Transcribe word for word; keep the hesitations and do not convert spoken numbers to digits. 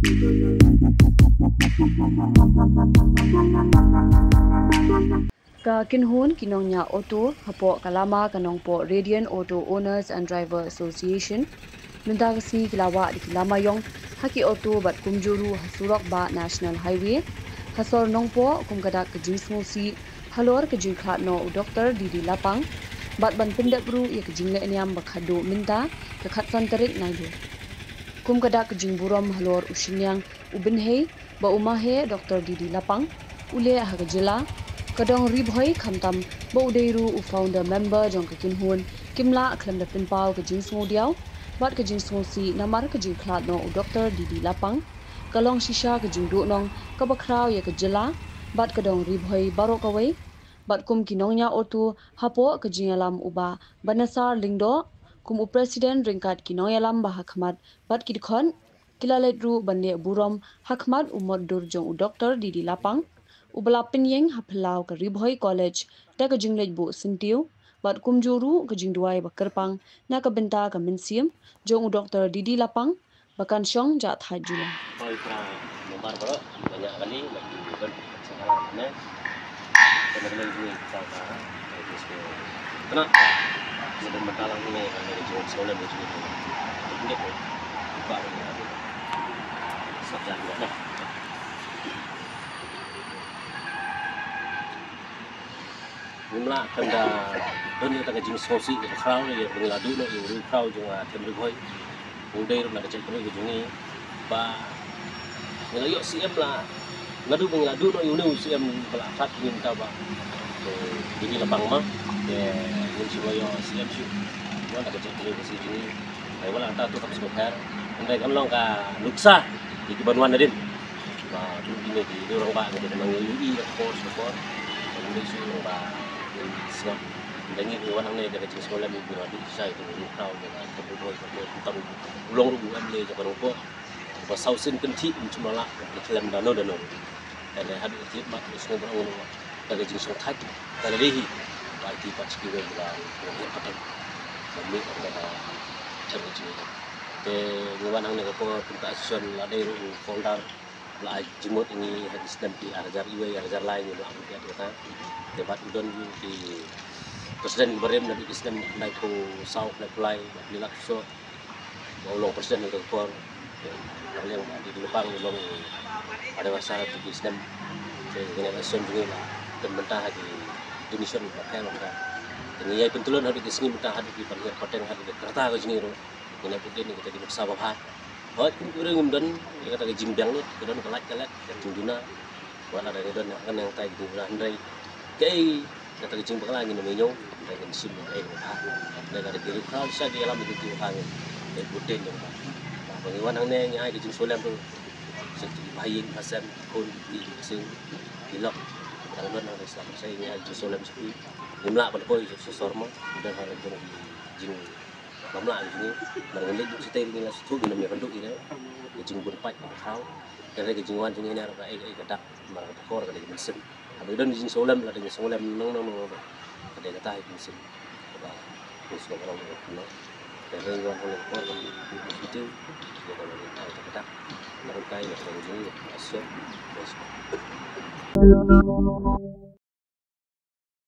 Ka kynhun ki nongñiah auto hapoh ka lama ka Nongpoh Radiant Auto Owners and Driver Association mynta ka sngi ki la wah da ki lama ïong ha ki auto bad kumjuh ruh ha surok bah National Highway ha sor Nongpoh kum ka dak ka jingsngewsih halor ka jingkhlad noh u Doktor D D Lapang bad ban pyndep ruh ïa ka jinglehniam ba khadduh mynta ka khatsan tarik Naiwieng. Kum ka dak ka jingburom halor u shynñiang u bynhei ba u maheh Doktor D D Lapang u leh ha ka jylla ka dong Ri Bhoi khamtam ba u dei ruh u founder member jong ka kynhun kim lah khlem da pynpaw ka jingsngewdiaw bad ka jingsngewsih namar ka jingkhlad noh u Doktor D D Lapang ka long shisha ka jingduhnong kaba khraw ïa ka jylla bad ka dong Ri Bhoi baroh kawei. Bad kum ki nongñiah auto hapoh ka jingïalam u Bah Banasar Lyngdoh kum u president ryngkat ki nongïalam ba ha khmat bad ki dkhot ki la leit ruh ban leh burom ha khmat u mot dur jong u Doktor D D Lapang uba la pynïeng ha phyllaw ka Ri Bhoi College da ka jingleit buh syntiew bad kumjuh ruh ka jingduwai ba kyrpang na ka bynta ka mynsiem jong u Doktor D D Lapang ba kan shong jah thait jylla. Oi, pra, nombar baroh, banyak kali, bagi don, sekarang ni. Kena kena ibu, kita, kita, kita, kena, kena don bentalang ni, kena don jual sekolah ni, jual ni. Ini, buka ni, ada. Sabda juga dah. Ngim lah khlem da don ïa ka jingsngewsih kaba khraw ïa ba ngi la duh noh ïa u riewkhraw jong nga Them Ri Bhoi. U dei ruh na ka jaitbynriew ka jong ngi ba ngi la ïoh C M la. Naduh ba ngi la duh noh ïa une u C M ba la khlad jong ngi mynta ba, eh, jong ngi la pang ma. Te ngim shym la ïoh C M shuh. Wan na ka jaitbynriew ka jong ngi. Ai wala ta tu kam sngewthuh. Hynrei kan long ka nuksa ïa ki ban wan nadien. Ba tu ine ki dei rangbah ngi dei nang ïohi ïa ka por sha ka por. Ngi dei shu rangbah ngi sngap. Ngi ngi wan hangne da ka jingsngewlem ngi la duh shisha ïa ka ngi khraw da ka Them Ri Bhoi ka por tu tang u long ruh u M L A jong ka Nongpoh. Ba saw sien kynthih um shym la lah ka khlem da no da no. Ka dei haduh ka khyllipmat ka sngewbha ngi da ka jingsngewthait ka dei hi. Ba ki pat ki wei ba ngi pateng. Ba ngi ka da ka Them Ri Bhoi. Te ngi wan hangne ka por kumta session la dei ruh u founder. La ai jingmut ngi ha ki snem ki ar hajar iwei ar hajar lai ngi la ai jingmut kata. Te bad u don ki president barim na ki snem khyndai phew saw khyndai phew lai bad ngi la so ba u long president ka kor. Te la leng ba ki Lapang u long anniversary ki snem. Te ngi la session ngi la pynbynta ha ki donation ba pher ba pher. Te ngi ïai pyntylun ha ki sngi mynta ha ki pan ïar pateng ha ki kyrta ka jong ngi ruh. Ngi la put dei ngi kita ki nuksa ba bha. Hooid, kum ki briew ngim don ïa kata ka jingbiang lut, ka don ka lait ka lait, ka jingduna. Wat la da ngi don ha kane ka tai ka jingduna hynrei kaei kata ka jingbakla ngin ym ïoh, hynrei ngin shim ïa kaei kaba bha. Hynrei lada ki riewkhraw shisha ki ïalam ïa ki bha ngin ïa bud dien ïa kaba bha. Ba ngi wan hangne ngi ai ka jingsngewlem ruh. Sha ki bahaïing bahasem, ki khun ki kti ki ksing ki lok. Dang don hangne sha ngi ai ka jingsngewlem sha ki. Ngim lah ban poi sha sor mo, ngim don ha ka jing jing Ba mlah jong ngi, ba ngi leit shatei ngi la shu ngi nym ïa kynduh ïa ka jingbun paid ba khraw. Ka dei ka jingwan jong ngi na ka ei ei ka dak mar ka por ka dei ka mynsiem. Haba don jingsngewlem la dei jingsngewlem nong nong nong ka dei kata ka mynsiem. Kaba ngi sngewbha long ka dei wan hong ka por ka dei ka mynsiem. Ka dei ka dak. Ka dei ka dak. Ka dei ka dak.